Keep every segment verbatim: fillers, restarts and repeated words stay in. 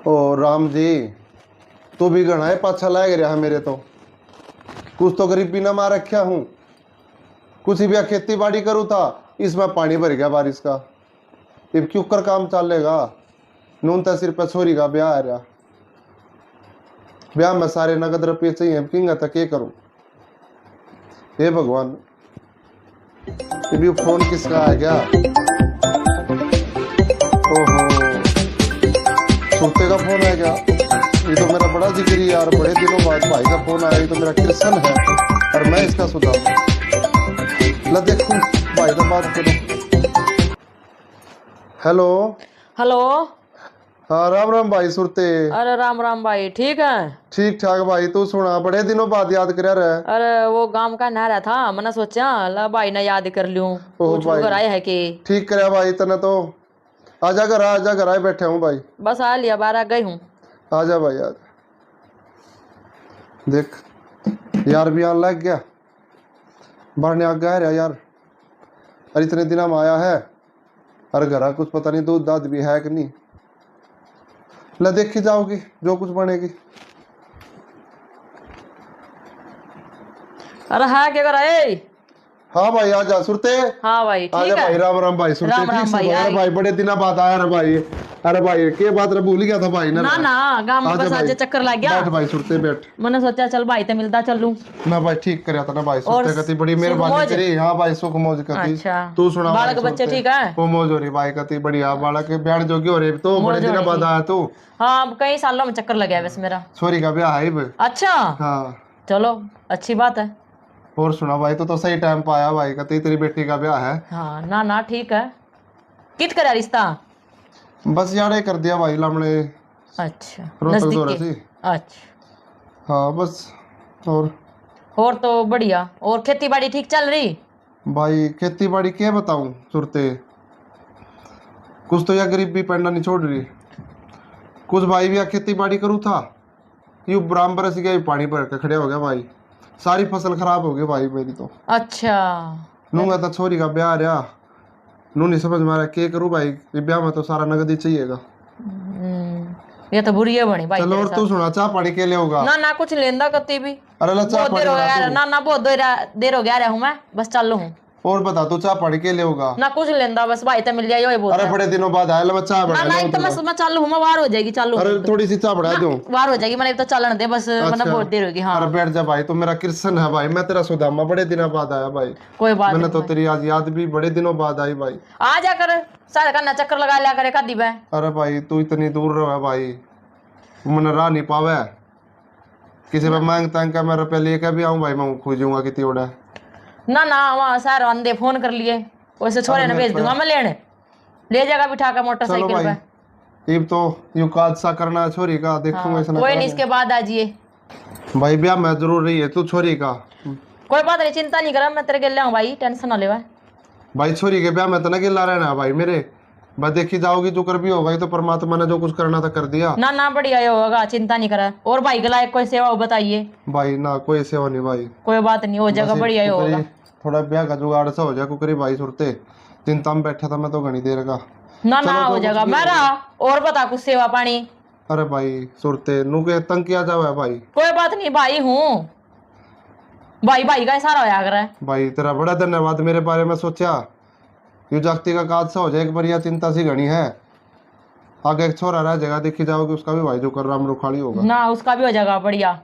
ओ राम जी, तू भी घणा ही पाछा लाग रहा है मेरे तो। कुछ तो गरीबी ना मार रखा हूँ, कुछ भी खेती बाड़ी करूँ था, इसमें पानी भर गया बारिश का। इब क्यों कर काम चलेगा? नून तो सिर पे छोरी का ब्याह आ रहा, ब्याह में सारे नगद रुपये चाहिए, अब किंगा तो के करूँ? हे भगवान, ये भी फोन किसका आ गया? ओहो, सुरते का फोन आ गया। ये तो मेरा बड़ा जिगरी यार, बड़े दिनों बाद भाई का फोन आया। ये तो मेरा कृष्ण है और मैं इसका सुधार। ला देखूं, भाई का बात करूं। हेलो। हेलो। हाँ, राम राम भाई सुरते। अरे राम राम भाई, ठीक है? ठीक ठाक भाई, तू सुना, बड़े दिनों बाद याद करया रे। अरे वो गांव का ना रहा था, मैंने सोचा ला भाई ने याद कर लूं, ओह पूछ लूं भाई। घर आए है कि। ठीक करया भाई तने तो। आजा घर, आजा घर, आए बैठे हूँ भाई। बस आ लिया, बाहर आ गई हूँ। आजा भाई, आजा। देख यार, भी आन लग गया, बाहर ने आ गया यार। अरे इतने दिना में आया है, अरे घरा कुछ पता नहीं दूध दाध भी है कि नहीं। ले देखी जाओगी जो कुछ बनेगी। अरे हाँ, क्या कर रहा है? हाँ भाई, आजा सुरते। हाँ भाई, आजा ठीक है। भाई, राम राम भाई सुरते। राम राम ठीक से भाई, भाई। अरे भाई, बड़े दिना बाद आया रे भाई। अरे भाई, के बात रे, भूल गया था भाई ना। ना, ना, गांव में आजा बस आज भाई। चक्कर लग गया। बैठ भाई सुरते, बैठ। मैंने सोचा चल भाई ते मिलता चलूं। ना भाई, ठीक करया था ना भाई, और सुरते कती बड़ी सुख मेहरबानी मौज? करी। हाँ भाई, सुख मौज कती। अच्छा। तू सुना बालक भाई बच्चे सुरते? ठीक है? वो मौज हो रही भाई, कती बढ़िया। बालक ब्याह जोगी हो रही तो, मौज बड़े हो दिना रही बाद थी। आया तू। हाँ, अब कई सालों में चक्कर लग गया बस मेरा। छोरी का ब्याह है इब। अच्छा। हाँ। चलो, अच्छी बात है। और सुना भाई, तू तो सही टाइम पे आया भाई, कती तेरी बेटी का ब्याह है। हाँ, ना, ना, ठीक है। कित करा रिश्ता? बस यार, ये कर दिया भाई, लामड़े। अच्छा, रोहतक नजदीक दौरे के? थी। अच्छा। हाँ, बस। और? और तो बढ़िया। और खेती बाड़ी ठीक चल रही? भाई, खेती बाड़ी के बताऊं सुरते, कुछ तो या गरीबी पैंडा नहीं छोड़ रही। कुछ भाई भी या खेती बाड़ी करूँ था, यू बराबर से गया, पानी भर के खड़े हो गया भाई, सारी फसल खराब हो गई भाई मेरी तो। अच्छा। नूंगा तो छोरी का ब्याह रहा, नू नहीं समझ मारा के करूँ भाई, ये ब्याह में तो सारा नगद ही चाहिएगा। हम्म, ये तो बुरी है बनी भाई चलो, तेरे और तू साथ। सुना, चाह पानी के ले होगा? ना, ना, कुछ लेंदा कती भी। अरे ला, चाह बहुत पानी देर हो बना गया, तू। ना, ना, बहुत देर, देर हो गया रहा हूँ मैं, बस चालू हूँ। और बता, तू चाह पानी के ले होगा? ना, कुछ लेंदा, बस भाई ते मिल जाए, यो ही बहुत अरे है। बड़े दिनों बाद आया, ले मैं चाह ना, बना ना, ले एक तो मैं, दूंगा। मैं चालू हूँ, मैं बाहर हो जाएगी, चालू ना, हूँ। थोड़ी सी चाह बना ना, दूं। बाहर हो जाएगी, मैंने तो चलन दे बस, मतलब अच्छा। बहुत देर होगी, हाँ। अरे बैठ जा भाई, तू मेरा कृष्ण है भाई, मैं तेरा सुदामा, बड़े दिनों बाद आया भाई। कोई बात मैंने नहीं तो भाई। तेरी आज याद भी बड़े दिनों बाद आई भाई। आ जा कर, सारे का ना चक्कर लगा लिया करे कदी बे। अरे भाई, तू इतनी दूर रहे भाई, मैंने राह नहीं पावे। किसी पे मांग तांग का मैं रुपया लेके भी आऊं भाई, मैं खुश हूँ कितनी ओड़ा। ना, ना, वहाँ शहर आंदे फोन कर लिए, वैसे छोरे अरे ने भेज दूंगा मैं लेने, ले जाएगा बिठा के मोटरसाइकिल पे। इब तो यूं का हादसा करना है छोरी का, देखूंगा हाँ, इसने कोई नहीं, इसके बाद आ जाइए। भाई ब्याह में जरूर रही है तू छोरी का। कोई बात नहीं, चिंता नहीं करा, मैं तेरे गेले हूँ भाई, टेंशन ना लेवा। भाई छोरी के ब्याह में तो ना गिला रहना भाई मेरे, बस देखी जाओगी जो कर भी होगा, ये तो परमात्मा ने जो कुछ करना था कर दिया। ना, ना, बढ़िया ही होगा, चिंता नहीं करा। और भाई के लायक कोई सेवा हो बताइए। भाई ना, कोई सेवा नहीं भाई। कोई बात नहीं, हो जाएगा, बस एक बढ़िया ही कुकरी, होगा। थोड़ा ब्याह का जुगाड़ सा हो जाए कुकरी भाई सुरते, चिंता में बैठा था मैं तो घनी देर का। ना, चलो, ना, हो जाएगा। मेरा और बता कुछ सेवा पानी। अरे भाई सुरते, नू के तंग किया जावे भाई। कोई बात नहीं भाई हूँ, भाई भाई का ही सहारा होया करे। भाई तेरा बड़ा धन्यवाद, मेरे बारे में सोचा। यू जागती का काज सा हो जाए एक बार, या चिंता सी घणी है। आगे एक छोरा रह जाएगा, देखी जाओगे, उसका भी भाई जो कर राम रुखाली होगा। ना, उसका भी हो जाएगा बढ़िया।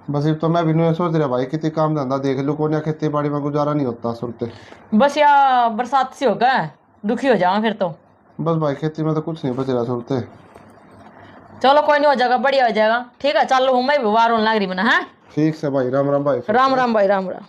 बस इब तो मैं भी न्यू सोच रहा भाई, कितनी काम धंधा देख लूं, कोन्या खेती बाड़ी में गुजारा नहीं होता सुरते। बस या बरसात सी होगा, दुखी हो जावा फिर तो। बस भाई खेती में तो कुछ नहीं बच रहा सुरते। चलो कोई नहीं, हो जाएगा, बढ़िया हो जाएगा। ठीक है, चलो हूँ मैं भी, वार होने लग रही मैंने, हाँ? ठीक से भाई, राम राम भाई। राम राम भाई, राम राम।